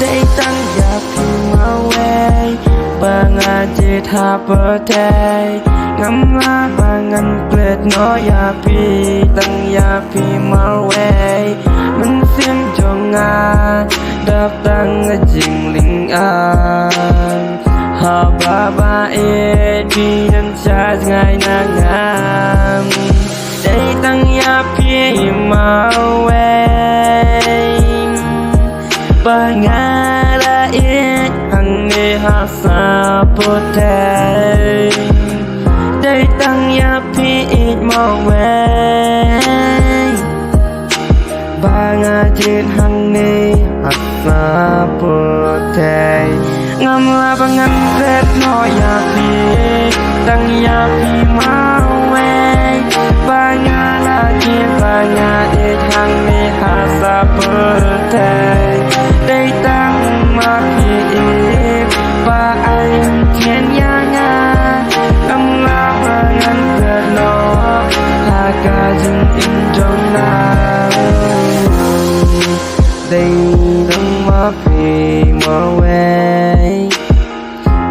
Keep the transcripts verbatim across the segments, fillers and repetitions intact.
Dei tang ïa phi marwei ba nga jied ha pyrthei. Ngam lah ba ngan klet noh ïa phi, tang ïa phi marwei. Mynsiem jong nga dap tang jingling an, haba ba ïeit phi ïeng sha jngai na ngam. Dei tang ïa phi marwei ba nga la ïeit hangne ha sa pyrthei. Dei tang ïa phi ïeit marwei ba nga jied hangne ha sa pyrthei. Ngam lah ba ngan klet noh ïa phi, tang ïa phi marwei ba nga la jied, ba nga ïeit hangne ha sa pyrthei. Dei tang ma phi ïeit ba ai ktien ïa nga. Ngam lah ba ngan klet noh ha ka jingim jong nga. Dei tang ma phi marwei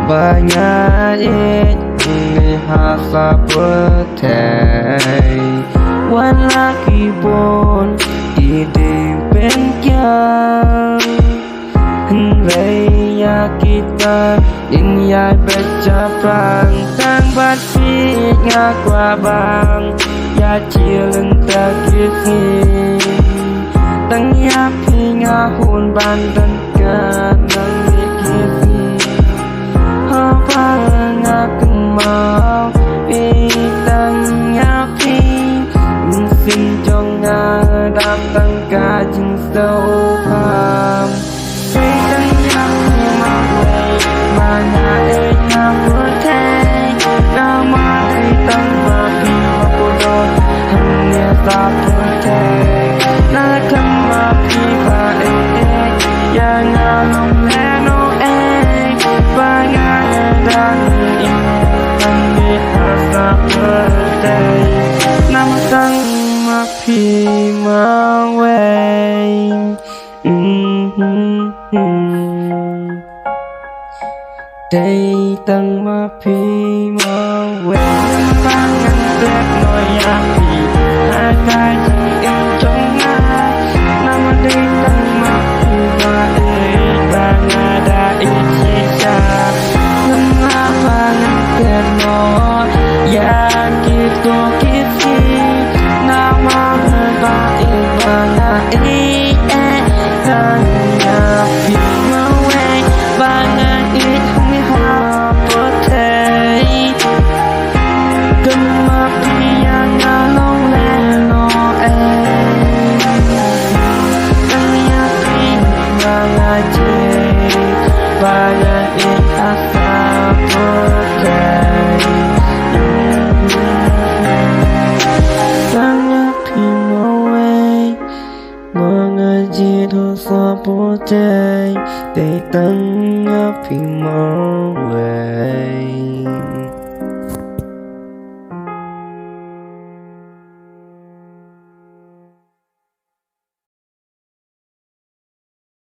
ba nga ïeit hangne ha sa pyrthei. Wat la ki bun ki dieng pynkiang, hynrei ïa kita ngin ïai beit shaphrang. Tang bad phi nga kwah ban ïa shim lynter ki sngi. Tang ïa phi nga hun ban don ka nang ïa ki sngi. Haba nga kynmaw ïa tang ïa phi, mynsiem jong nga dap tang ka jingsngewbha. Dei tang ïa phi marwei ba nga ïeit ha pyrthei. Namar dei tang ma phi ba kordor hangne ha sa pyrthei. Nga khlem ma phi ba ïeit ïa nga long lehnohei, ba nga dang im hangne ha sa pyrthei. Namar tang ma phi marwei. Dei tang ma phi marwei ba ngan klet noh ïa phi ha ka jingim jong nga. Namar dei tang ma phi ba ïeit ba nga da ïeit shisha. Ngam lah ba ngan klet noh ïa kito ki sngi. Namar ba ïeit ba nga ïeit, eh, tang ïa phi marwei ba nga ïeit hangne ha pyrthei. Tang ma phi ïa nga long lehnohei. Tang ïa phi ba nga jied, ba nga ïeit ha sa pyrthei. Tang ïa phi marwei ba nga jied ha sa pyrthei. Dei tang ïa phi marwei.